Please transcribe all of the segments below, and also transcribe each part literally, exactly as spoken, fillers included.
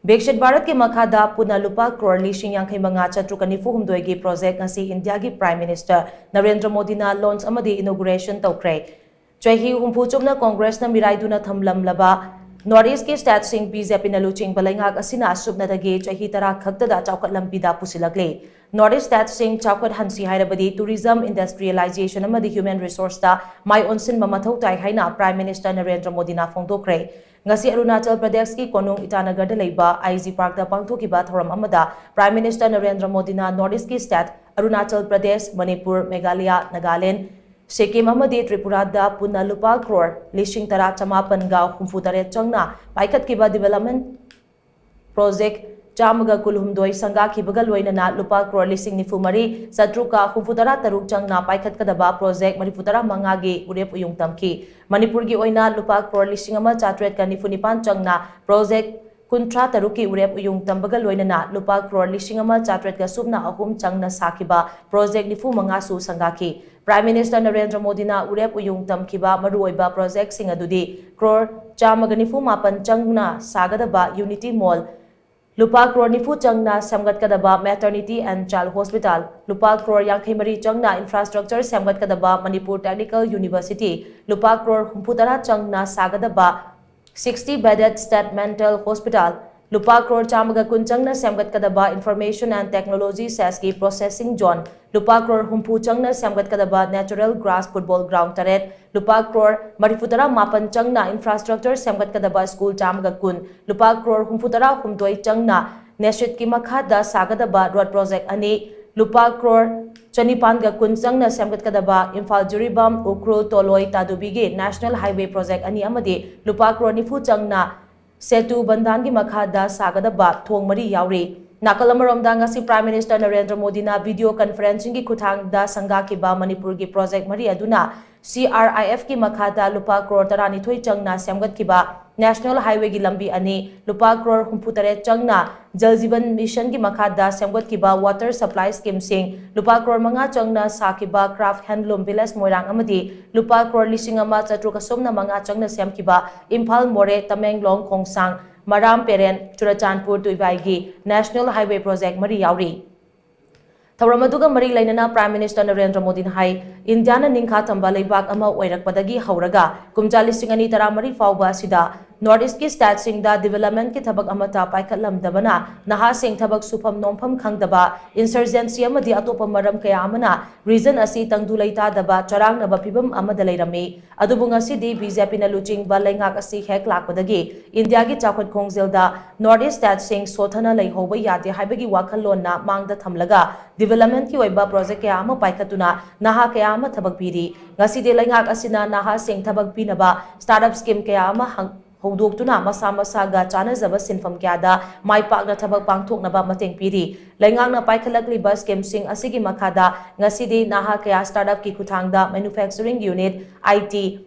ꯕꯤꯛꯁꯤꯠ ꯚꯥꯔꯠꯀꯤ ꯃꯈꯥꯗ ꯄꯨꯟꯅ ꯂꯨꯄꯥ ꯀ꯭ꯔꯣꯔ ꯂꯤꯁꯤꯡ ꯌꯥꯡꯈꯩ ꯃꯉꯥ ꯆꯥꯇ꯭ꯔꯨꯛꯀ ꯅꯤꯐꯨ ꯍꯨꯝꯗꯣꯏꯒꯤ ꯄ꯭ꯔꯣꯖꯦꯛ ꯉꯁꯤ ꯏꯟꯗꯤꯌꯥꯒꯤ ꯄ꯭ꯔꯥꯏꯝ ꯃꯤꯅꯤꯁꯇꯔ ꯅꯔꯦꯟꯗ꯭ꯔ ꯃꯣꯗꯤꯅ ꯂꯣꯟꯆ ꯑꯃꯗꯤ ꯏꯅꯣꯒꯨꯔꯦꯁꯟ ꯇꯧꯈ꯭ꯔꯦ꯫ ꯆꯍꯤ ꯍꯨꯝꯐꯨ ꯆꯨꯞꯅ ꯀꯣꯡꯒ꯭ꯔꯦꯁꯅ ꯃꯤꯔꯥꯏꯗꯨꯅ ꯊꯝꯂꯝꯂꯕ ꯅꯣꯔꯠ ꯏꯁꯀꯤ ꯁ꯭ꯇꯦꯠꯁꯤꯡ ꯕꯤ ꯖꯦ ꯄꯤꯅ ꯂꯨꯆꯤꯡꯕ ꯂꯩꯉꯥꯛ ꯑꯁꯤꯅ ꯑꯁꯨꯞꯅꯗꯒꯤ ꯆꯍꯤ ꯇꯔꯥ ꯈꯛꯇꯗ ꯆꯥꯎꯈꯠ ꯂꯝꯕꯤꯗ ꯄꯨꯁꯤꯜꯂꯛꯂꯤ꯫ ꯅꯣꯔꯠ ꯏꯁ ꯁ꯭ꯇꯦꯠꯁꯤꯡ ꯆꯥꯎꯈꯠꯍꯟꯁꯤ ꯍꯥꯏꯔꯕꯗꯤ ꯇꯨꯔꯤꯖꯝ, ꯏꯟꯗꯁꯇ꯭ꯔꯤꯌꯦꯂꯥꯏꯖꯦꯁꯟ ꯑꯃꯗꯤ ꯍ꯭ꯌꯨꯃꯦꯟ ꯔꯤꯁꯣꯔꯁꯇ ꯃꯥꯏ ꯑꯣꯟꯁꯤꯟꯕ ꯃꯊꯧ ꯇꯥꯏ ꯍꯥꯏꯅ ꯄ꯭ꯔꯥꯏꯝ ꯃꯤꯅꯤꯁꯇꯔ ꯅꯔꯦꯟꯗ꯭ꯔ ꯃꯣꯗꯤꯅ ꯐꯣꯡꯗꯣꯛꯈ꯭ꯔꯦ꯫ ꯉꯁꯤ ꯑꯔꯨꯅꯥꯆꯜ ꯄ꯭ꯔꯗꯦꯁꯀꯤ ꯀꯣꯅꯨꯡ ꯏꯇꯥꯅꯒꯔꯗ ꯂꯩꯕ ꯑꯥꯏ ꯖꯤ ꯄꯥꯔꯛꯇ ꯄꯥꯡꯊꯣꯛꯈꯤꯕ ꯊꯧꯔꯝ ꯑꯃꯗ ꯄ꯭ꯔꯥꯏꯝ ꯃꯤꯅꯤꯁꯇꯔ ꯅꯔꯦꯟꯗ꯭ꯔ ꯃꯣꯗꯤꯅ ꯅꯣꯔꯠ ꯏꯁꯀꯤ ꯁ꯭ꯇꯦꯠ ꯑꯔꯨꯅꯥꯆꯜ ꯄ꯭ꯔꯗꯦꯁ, ꯃꯅꯤꯄꯨꯔ, ꯃꯦꯘꯥꯂꯌꯥ, ꯅꯥꯒꯥꯂꯦꯟ, ꯁꯤꯛꯀꯤꯝ ꯑꯃꯗꯤ ꯇ꯭ꯔꯤꯄꯨꯔꯥꯗ ꯄꯨꯟꯅ ꯂꯨꯄꯥ ꯀ꯭ꯔꯣꯔ ꯂꯤꯁꯤꯡ ꯇꯔꯥ ꯆꯃꯥꯄꯟꯒ ꯍꯨꯝꯐꯨ ꯇꯔꯦꯠ ꯆꯪꯅ ꯄꯥꯏꯈꯠꯈꯤꯕ ꯗꯤꯕꯦꯂꯞꯃꯦꯟ ꯄ꯭ꯔꯣꯖꯦꯛ ꯆꯥꯝꯃꯒ ꯀꯨꯟꯍꯨꯝꯗꯣꯏ ꯁꯪꯒꯥꯈꯤꯕꯒ ꯂꯣꯏꯅꯅ ꯂꯨꯄꯥ ꯀ꯭ꯔꯣꯔ ꯂꯤꯁꯤꯡ ꯅꯤꯐꯨ ꯃꯔꯤ ꯆꯥꯇ꯭ꯔꯨꯛꯀ ꯍꯨꯝꯐꯨ ꯇꯔꯥ ꯇꯔꯨꯛ ꯆꯪꯅ ꯄꯥꯏꯈꯠꯀꯗꯕ ꯄ꯭ꯔꯣꯖꯦꯛ ꯃꯔꯤꯐꯨ ꯇꯔꯥ ꯃꯉꯥꯒꯤ ꯎꯔꯦꯞ ꯎꯌꯨꯡ ꯇꯝꯈꯤ꯫ ꯃꯅꯤꯄꯨꯔꯒꯤ ꯑꯣꯏꯅ ꯂꯨꯄꯥ ꯀ꯭ꯔꯣꯔ ꯂꯤꯁꯤꯡ ꯑꯃ ꯆꯥꯇ꯭ꯔꯦꯠꯀ ꯅꯤꯐꯨ ꯅꯤꯄꯥꯟ ꯆꯪꯅ ꯄ꯭ꯔꯣꯖꯦꯛ ꯀꯨꯟꯊ꯭ꯔꯥ ꯇꯔꯨꯛꯀꯤ ꯎꯔꯦꯞ ꯎꯌꯨꯡ ꯇꯝꯕꯒ ꯂꯣꯏꯅꯅ ꯂꯨꯄꯥ ꯀ꯭ꯔꯣꯔ ꯂꯤꯁꯤꯡ ꯑꯃ ꯆꯥꯇ꯭ꯔꯦꯠꯀ ꯁꯨꯞꯅ ꯑꯍꯨꯝ ꯆꯪꯅ ꯁꯥꯈꯤꯕ ꯄ꯭ꯔꯣꯖꯦꯛ ꯅꯤꯐꯨ ꯃꯉꯥꯁꯨ ꯁꯪꯒꯥꯈꯤ꯫ ꯄ꯭ꯔꯥꯏꯝ ꯃꯤꯅꯤꯁꯇꯔ ꯅꯔꯦꯟꯗ꯭ꯔ ꯃꯣꯗꯤꯅ ꯎꯔꯦꯞ ꯎꯌꯨꯡ ꯇꯝꯈꯤꯕ ꯃꯔꯨꯑꯣꯏꯕ ꯄ꯭ꯔꯣꯖꯦꯛꯁꯤꯡ ꯑꯗꯨꯗꯤ ꯀ꯭ꯔꯣꯔ ꯆꯥꯝꯃꯒ ꯅꯤꯐꯨ ꯃꯥꯄꯟ ꯆꯪꯅ ꯁꯥꯒꯗꯕ ꯌꯨꯅꯤꯇꯤ ꯃꯣꯜ, ꯂꯨꯄꯥ ꯀ꯭ꯔꯣꯔ ꯅꯤꯐꯨ ꯆꯪꯅ ꯁꯦꯝꯒꯠꯀꯗꯕ ꯃꯦꯇꯔꯅꯤꯇꯤ ꯑꯦꯟ ꯆꯥꯏꯜ ꯍꯣꯁꯄꯤꯇꯥꯜ, ꯂꯨꯄꯥ ꯀ꯭ꯔꯣꯔ ꯌꯥꯡꯈꯩ ꯃꯔꯤ ꯆꯪꯅ ꯏꯟꯐ꯭ꯔꯥꯁ꯭ꯇ꯭ꯔꯛꯆꯔ ꯁꯦꯝꯒꯠꯀꯗꯕ ꯃꯅꯤꯄꯨꯔ ꯇꯦꯛꯅꯤꯀꯦꯜ ꯌꯨꯅꯤꯚꯔꯁꯤꯇꯤ, ꯂꯨꯄꯥ ꯀ꯭ꯔꯣꯔ ꯍꯨꯝꯐꯨ ꯇꯔꯥ ꯆꯪꯅ ꯁꯥꯒꯗꯕ sixty bedded state mental hospital, ꯂꯨꯄꯥ ꯀ꯭ꯔꯣꯔ ꯆꯥꯝꯃꯒ ꯀꯨꯟ ꯆꯪꯅ ꯁꯦꯝꯒꯠꯀꯗꯕ Information and Technology SASꯀꯤ processing zone, ꯂꯨꯄꯥ ꯀ꯭ꯔꯣꯔ ꯍꯨꯝꯐꯨ ꯆꯪꯅ ꯁꯦꯝꯒꯠꯀꯗꯕ natural grass football ground ꯇꯔꯦꯠ, ꯂꯨꯄꯥ ꯀ꯭ꯔꯣꯔ ꯃꯔꯤꯐꯨ ꯇꯔꯥ ꯃꯥꯄꯟ ꯆꯪꯅ ꯏꯟꯐ꯭ꯔꯥꯁ꯭ꯇ꯭ꯔꯛꯆꯔ ꯁꯦꯝꯒꯠꯀꯗꯕ ꯁ꯭ꯀꯨꯜ ꯆꯥꯝꯃꯒ ꯀꯨꯟ, ꯂꯨꯄꯥ ꯀ꯭ꯔꯣꯔ ꯍꯨꯝꯐꯨ ꯇꯔꯥ ꯍꯨꯝꯗꯣꯏ ꯆꯪꯅ ꯅꯦꯁꯤꯠꯀꯤ ꯃꯈꯥꯗ ꯁꯥꯒꯗꯕ ꯔꯣꯗ ꯄ꯭ꯔꯣꯖꯦꯛ ꯑꯅꯤ, ꯂꯨꯄꯥ ꯀ꯭ꯔꯣꯔ ꯆꯅꯤꯄꯥꯟꯒ ꯀꯨꯟ ꯆꯪꯅ ꯁꯦꯝꯒꯠꯀꯗꯕ ꯏꯝꯐꯥꯜ ꯖꯤꯔꯤꯕꯥꯝ ꯎꯈ꯭ꯔꯨꯜ ꯇꯣꯂꯣꯏ ꯇꯥꯗꯨꯕꯤꯒꯤ ꯅꯦꯁꯅꯦꯜ ꯍꯥꯏꯋꯦ ꯄ꯭ꯔꯣꯖꯦꯛ ꯑꯅꯤ ꯑꯃꯗꯤ ꯂꯨꯄꯥ ꯀ꯭ꯔꯣꯔ ꯅꯤꯐꯨ ꯆꯪꯅ ꯁꯦꯇꯨ ꯕꯟꯙꯥꯟꯒꯤ ꯃꯈꯥꯗ ꯁꯥꯒꯗꯕ ꯊꯣꯡ ꯃꯔꯤ ꯌꯥꯎꯔꯤ꯫ ꯅꯥꯀꯜ ꯑꯃꯔꯣꯝꯗ ꯉꯁꯤ ꯄ꯭ꯔꯥꯏꯝ ꯃꯤꯅꯤꯁꯇꯔ ꯅꯔꯦꯟꯗ꯭ꯔ ꯃꯣꯗꯤꯅ ꯚꯤꯗꯤꯑꯣ ꯀꯟꯐꯔꯦꯟꯁꯤꯡꯒꯤ ꯈꯨꯠꯊꯥꯡꯗ ꯁꯪꯒꯥꯈꯤꯕ ꯃꯅꯤꯄꯨꯔꯒꯤ ꯄ꯭ꯔꯣꯖꯦꯛ ꯃꯔꯤ ꯑꯗꯨꯅ ꯁꯤ ꯑꯥꯔ ꯑꯥꯏ ꯑꯦꯐꯀꯤ ꯃꯈꯥꯗ ꯂꯨꯄꯥ ꯀ꯭ꯔꯣꯔ ꯇꯔꯥꯅꯤꯊꯣꯏ ꯆꯪꯅ ꯁꯦꯝꯒꯠꯈꯤꯕ ꯅꯦꯁꯅꯦꯜ ꯍꯥꯏꯋꯦꯒꯤ ꯂꯝꯕꯤ ꯑꯅꯤ, ꯂꯨꯄꯥ ꯀ꯭ꯔꯣꯔ ꯍꯨꯝꯐꯨ ꯇꯔꯦꯠ ꯆꯪꯅ ꯖꯜ ꯖꯤꯕꯟ ꯃꯤꯁꯟꯒꯤ ꯃꯈꯥꯗ ꯁꯦꯝꯒꯠꯈꯤꯕ ꯋꯥꯇꯔ ꯁꯄ꯭ꯂꯥꯏ ꯁ꯭ꯀꯤꯝꯁꯤꯡ, ꯂꯨꯄꯥ ꯀ꯭ꯔꯣꯔ ꯃꯉꯥ ꯆꯪꯅ ꯁꯥꯈꯤꯕ ꯀ꯭ꯔꯥꯐ ꯍꯦꯟꯗꯂꯨꯝ ꯚꯤꯂꯦꯖ ꯃꯣꯏꯔꯥꯡ ꯑꯃꯗꯤ ꯂꯨꯄꯥ ꯀ꯭ꯔꯣꯔ ꯂꯤꯁꯤꯡ ꯑꯃ ꯆꯥꯇ꯭ꯔꯨꯛ ꯑꯁꯣꯝꯅ ꯃꯉꯥ ꯆꯪꯅ ꯁꯦꯝꯈꯤꯕ ꯏꯝꯐꯥꯜ ꯃꯣꯔꯦ Tamenglong ꯈꯣꯡꯁꯥꯡ ꯃꯔꯥꯝ Peren Churachandpur ꯇꯨꯏꯕꯥꯏꯒꯤ National Highway Project ꯃꯔꯤ ꯌꯥꯎꯔꯤ꯫ ꯊꯧꯔꯝ ꯑꯗꯨꯒ ꯃꯔꯤ ꯂꯩꯅꯅ Prime Minister ꯅꯔꯦꯟꯗ꯭ꯔ ꯃꯣꯗꯤꯅ ꯍꯥꯏ, ꯏꯟꯗꯤꯌꯥꯅ ꯅꯤꯡꯈꯥ ꯊꯝꯕ ꯂꯩꯕꯥꯛ ꯑꯃ ꯑꯣꯏꯔꯛꯄꯗꯒꯤ ꯍꯧꯔꯒ ꯀꯨꯝꯖꯥ ꯂꯤꯁꯤꯡ ꯑꯅꯤ ꯇꯔꯥꯃꯔꯤ ꯐꯥꯎꯕ ꯑꯁꯤꯗ North East ꯀꯤ state ꯁꯤꯡꯗ development ꯀꯤ ꯊꯕꯛ ꯑꯃꯠꯇ ꯄꯥꯏꯈꯠꯂꯝꯗꯕꯅ ꯅꯍꯥꯁꯤꯡ ꯊꯕꯛ ꯁꯨꯐꯝ ꯅꯣꯝꯐꯝ ꯈꯪꯗꯕ, insurgency ꯑꯃꯗꯤ ꯑꯇꯣꯞꯄ ꯃꯔꯝ ꯀꯌꯥ ꯑꯃꯅ region ꯑꯁꯤ ꯇꯪꯗꯨ ꯂꯩꯇꯥꯗꯕ ꯆꯔꯥꯡꯅꯕ ꯐꯤꯚꯝ ꯑꯃꯗ ꯂꯩꯔꯝꯃꯤ꯫ ꯑꯗꯨꯕꯨ ꯉꯁꯤꯗꯤ BJP ꯅ ꯂꯨꯆꯤꯡꯕ ꯂꯩꯉꯥꯛ ꯑꯁꯤ ꯍꯦꯛ ꯂꯥꯛꯄꯗꯒꯤ ꯏꯟꯗꯤꯌꯥꯒꯤ ꯆꯥꯎꯈꯠ ꯈꯣꯡꯖꯦꯜꯗ North East state ꯁꯤꯡ ꯁꯣꯊꯅ ꯂꯩꯍꯧꯕ ꯌꯥꯗꯦ ꯍꯥꯏꯕꯒꯤ ꯋꯥꯈꯜꯂꯣꯟꯅ ꯃꯥꯡꯗ ꯊꯝꯂꯒ development ꯀꯤ ꯑꯣꯏꯕ project ꯀꯌꯥ ꯑꯃ ꯄꯥꯏꯈꯠꯇꯨꯅ ꯅꯍꯥ ꯀꯌꯥ ꯑꯃ ꯊꯕꯛ ꯄꯤꯔꯤ꯫ ꯉꯁꯤꯗꯤ ꯂꯩꯉꯥꯛ ꯑꯁꯤꯅ ꯅꯍꯥꯁꯤꯡ ꯊꯕꯛ ꯄꯤꯅꯕ startup scheme ꯀꯌꯥ ꯑꯃ ꯍꯪ-, ꯍꯧꯗꯣꯛꯇꯨꯅ ꯃꯁꯥ ꯃꯁꯥꯒ ꯆꯥꯟꯅꯖꯕ ꯁꯤꯟꯐꯝ ꯀꯌꯥꯗ ꯃꯥꯏ ꯄꯥꯛꯅ ꯊꯕꯛ ꯄꯥꯡꯊꯣꯛꯅꯕ ꯃꯇꯦꯡ ꯄꯤꯔꯤ꯫ ꯂꯩꯉꯥꯛꯅ ꯄꯥꯏꯈꯠꯂꯛꯂꯤꯕ scheme ꯁꯤꯡ ꯑꯁꯤꯒꯤ ꯃꯈꯥꯗ ꯉꯁꯤꯗꯤ ꯅꯍꯥ ꯀꯌꯥ startup ꯀꯤ ꯈꯨꯠꯊꯥꯡꯗ manufacturing unit, IT,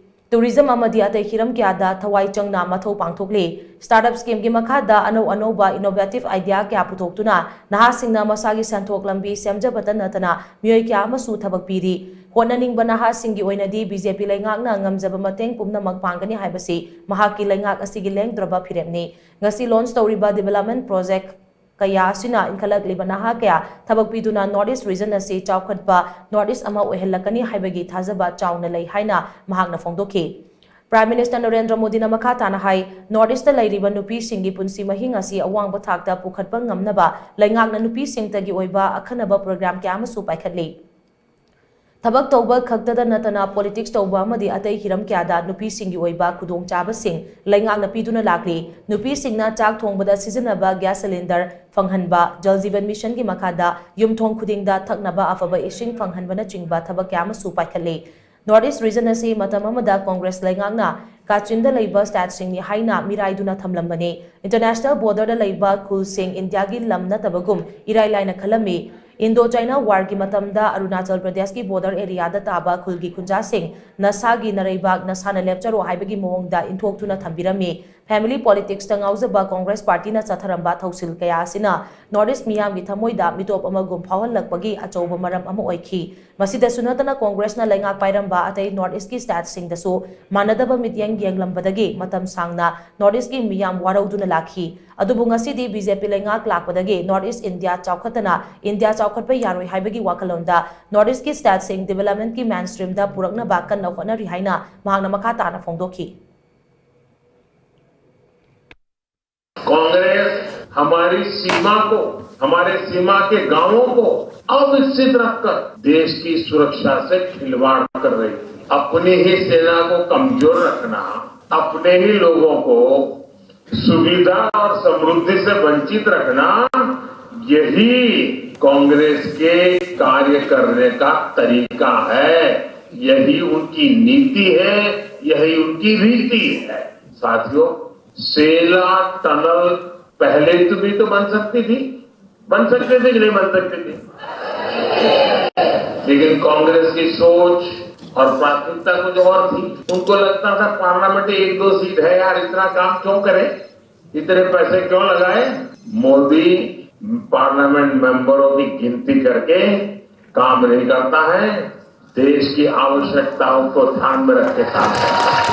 tourism ꯑꯃꯗꯤ ꯑꯇꯩ ꯍꯤꯔꯝ ꯀꯌꯥꯗ ꯊꯋꯥꯏ ꯆꯪꯅ ꯃꯊꯧ ꯄꯥꯡꯊꯣꯛꯂꯤ꯫ Startup scheme ꯒꯤ ꯃꯈꯥꯗ ꯑꯅꯧ ꯑꯅꯧꯕ innovative idea ꯀꯌꯥ ꯄꯨꯊꯣꯛꯇꯨꯅ ꯅꯍꯥꯁꯤꯡꯅ ꯃꯁꯥꯒꯤ ꯁꯦꯟꯊꯣꯛ ꯂꯝꯕꯤ ꯁꯦꯝꯖꯕꯇ ꯅꯠꯇꯅ ꯃꯤꯑꯣꯏ ꯀꯌꯥ ꯑꯃꯁꯨ ꯊꯕꯛ ꯄꯤꯔꯤ꯫ ꯍꯣꯠꯅꯅꯤꯡꯕ ꯅꯍꯥꯁꯤꯡꯒꯤ ꯑꯣꯏꯅꯗꯤ BJP ꯂꯩꯉꯥꯛꯅ ꯉꯝꯖꯕ ꯃꯇꯦꯡ ꯄꯨꯝꯅꯃꯛ ꯄꯥꯡꯒꯅꯤ ꯍꯥꯏꯕꯁꯤ ꯃꯍꯥꯛꯀꯤ ꯂꯩꯉꯥꯛ ꯑꯁꯤꯒꯤ ꯂꯦꯡꯗ꯭ꯔꯕ ꯐꯤꯔꯦꯞꯅꯤ꯫ ꯉꯁꯤ launch ꯇꯧꯔꯤꯕ development project ꯀꯌꯥ ꯑꯁꯤꯅ ꯏꯟꯈꯠꯂꯛꯂꯤꯕ ꯅꯍꯥ ꯀꯌꯥ ꯊꯕꯛ ꯄꯤꯗꯨꯅ North East region ꯑꯁꯤ ꯆꯥꯎꯈꯠꯄ North East ꯑꯃ ꯑꯣꯏꯍꯜꯂꯛꯀꯅꯤ ꯍꯥꯏꯕꯒꯤ ꯊꯥꯖꯕ ꯆꯥꯎꯅ ꯂꯩ ꯍꯥꯏꯅ ꯃꯍꯥꯛꯅ ꯐꯣꯡꯗꯣꯛꯈꯤ꯫ Prime Minister ꯅꯔꯦꯟꯗ꯭ꯔ ꯃꯣꯗꯤꯅ ꯃꯈꯥ ꯇꯥꯅ ꯍꯥꯏ, North East ꯇ ꯂꯩꯔꯤꯕ ꯅꯨꯄꯤꯁꯤꯡꯒꯤ ꯄꯨꯟꯁꯤ ꯃꯍꯤꯡ ꯑꯁꯤ ꯑꯋꯥꯡꯕ ꯊꯥꯛꯇ ꯄꯨꯈꯠꯄ ꯉꯝꯅꯕ ꯂꯩꯉꯥꯛꯅ ꯅꯨꯄꯤꯁꯤꯡꯇꯒꯤ ꯑꯣꯏꯕ ꯑꯈꯟꯅꯕ program ꯀꯌꯥ ꯑꯃꯁꯨ ꯄꯥꯏꯈꯠꯂꯤ꯫ ꯊꯕꯛ ꯇꯧꯕ ꯈꯛꯇꯗ ꯅꯠꯇꯅ politics ꯇꯧꯕ ꯑꯃꯗꯤ ꯑꯇꯩ ꯍꯤꯔꯝ ꯀꯌꯥꯗ ꯅꯨꯄꯤꯁꯤꯡꯒꯤ ꯑꯣꯏꯕ ꯈꯨꯗꯣꯡꯆꯥꯕꯁꯤꯡ ꯂꯩꯉꯥꯛꯅ ꯄꯤꯗꯨꯅ ꯂꯥꯛꯂꯤ꯫ ꯅꯨꯄꯤꯁꯤꯡꯅ ꯆꯥꯛ ꯊꯣꯡꯕꯗ ꯁꯤꯖꯤꯟꯅꯕ gas cylinder ꯐꯪꯍꯟꯕ, Jal Jeevan Mission ꯒꯤ ꯃꯈꯥꯗ ꯌꯨꯝꯊꯣꯡ ꯈꯨꯗꯤꯡꯗ ꯊꯛꯅꯕ ꯑꯐꯕ ꯏꯁꯤꯡ ꯐꯪꯍꯟꯕꯅꯆꯤꯡꯕ ꯊꯕꯛ ꯀꯌꯥ ꯑꯃꯁꯨ ꯄꯥꯏꯈꯠꯂꯤ꯫ North East region ꯑꯁꯤ ꯃꯇꯝ ꯑꯃꯗ Congress ꯂꯩꯉꯥꯛꯅ ꯀꯥꯆꯤꯟꯗ ꯂꯩꯕ state ꯁꯤꯡꯅꯤ ꯍꯥꯏꯅ ꯃꯤꯔꯥꯏꯗꯨꯅ ꯊꯝꯂꯝꯕꯅꯤ꯫ International border ꯗ ꯂꯩꯕ ꯈꯨꯜꯁꯤꯡ ꯏꯟꯗꯤꯌꯥꯒꯤ ꯂꯝ ꯅꯠꯇꯕꯒꯨꯝ ꯏꯔꯥꯏ ꯂꯥꯏꯅ ꯈꯜꯂꯝꯃꯤ꯫ Indo China War ꯒꯤ ꯃꯇꯝꯗ ꯑꯔꯨꯅꯥꯆꯜ ꯄ꯭ꯔꯗꯦꯁꯀꯤ border area ꯗ ꯇꯥꯕ ꯈꯨꯜꯒꯤ ꯈꯨꯟꯖꯥꯁꯤꯡ ꯅꯁꯥꯒꯤ ꯅꯔꯩꯕꯥꯛ ꯅꯁꯥꯅ ꯂꯦꯞꯆꯔꯣ ꯍꯥꯏꯕꯒꯤ ꯃꯑꯣꯡꯗ ꯏꯟꯊꯣꯛꯇꯨꯅ ꯊꯝꯕꯤꯔꯝꯃꯤ꯫ ꯐꯦꯃꯤꯂꯤ ꯄꯣꯂꯤꯇꯤꯛꯁꯇ ꯉꯥꯎꯖꯕ ꯀꯣꯡꯒ꯭ꯔꯦꯁ ꯄꯥꯔꯇꯤꯅ ꯆꯠꯊꯔꯝꯕ ꯊꯧꯁꯤꯜ ꯀꯌꯥ ꯑꯁꯤꯅ ꯅꯣꯔꯠ ꯏꯁ ꯃꯤꯌꯥꯝꯒꯤ ꯊꯃꯣꯏꯗ ꯃꯤꯇꯣꯞ ꯑꯃꯒꯨꯝ ꯐꯥꯎꯍꯜꯂꯛꯄꯒꯤ ꯑꯆꯧꯕ ꯃꯔꯝ ꯑꯃ ꯑꯣꯏꯈꯤ꯫ ꯃꯁꯤꯗꯁꯨ ꯅꯠꯇꯅ ꯀꯣꯡꯒ꯭ꯔꯦꯁꯅ ꯂꯩꯉꯥꯛ ꯄꯥꯏꯔꯝꯕ ꯑꯇꯩ ꯅꯣꯔꯠ ꯏꯁꯀꯤ ꯁ꯭ꯇꯦꯠꯁꯤꯡꯗꯁꯨ ꯃꯥꯟꯅꯗꯕ ꯃꯤꯠꯌꯦꯡ ꯌꯦꯡꯂꯝꯕꯗꯒꯤ ꯃꯇꯝ ꯁꯥꯡꯅ ꯅꯣꯔꯠ ꯏꯁꯀꯤ ꯃꯤꯌꯥꯝ ꯋꯥꯔꯧꯗꯨꯅ ꯂꯥꯛꯈꯤ꯫ ꯑꯗꯨꯕꯨ ꯉꯁꯤꯗꯤ ꯕꯤ ꯖꯦ ꯄꯤ ꯂꯩꯉꯥꯛ ꯂꯥꯛꯄꯗꯒꯤ ꯅꯣꯔꯠ ꯏꯁ ꯏꯟꯗꯤꯌꯥ ꯆꯥꯎꯈꯠꯇꯅ ꯏꯟꯗꯤꯌꯥ ꯆꯥꯎꯈꯠꯄ ꯌꯥꯔꯣꯏ ꯍꯥꯏꯕꯒꯤ ꯋꯥꯈꯜꯂꯣꯟꯗ ꯅꯣꯔꯠ ꯏꯁꯀꯤ ꯁ꯭ꯇꯦꯠꯁꯤꯡ ꯗꯤꯕꯦꯂꯞꯃꯦꯟꯠꯀꯤ ꯃꯦꯟ ꯁ꯭ꯇ꯭ꯔꯤꯝꯗ ꯄꯨꯔꯛꯅꯕ ꯀꯟꯅ ꯍꯣꯠꯅꯔꯤ ꯍꯥꯏꯅ ꯃꯍꯥꯛꯅ ꯃꯈꯥ ꯇꯥꯅ ꯐꯣꯡꯗꯣꯛꯈꯤ꯫ कांग्रेस हमारी सीमा को, हमारे सीमा के गांवों को अविकसित रखकर देश की सुरक्षा से खिलवाड़ कर रही थी। अपनी ही सेना को कमजोर रखना, अपने ही लोगों को सुविधा और समृद्धि से वंचित रखना, यही कांग्रेस के कार्य करने का तरीका है, यही उनकी नीति है, यही उनकी रीति है। साथियों, सेला टनल पहले तो भी तो बन सकती थी, बन सकते थे कि नहीं बन सकते थे? लेकिन कांग्रेस की सोच और प्राथमिकता कुछ और थी। उनको लगता था पार्लियामेंट एक दो सीट है यार, इतना काम क्यों करें, इतने पैसे क्यों लगाए। मोदी पार्लियामेंट मेंबरों की गिनती करके काम नहीं करता है, देश की आवश्यकताओं को ध्यान में रख के काम करता है।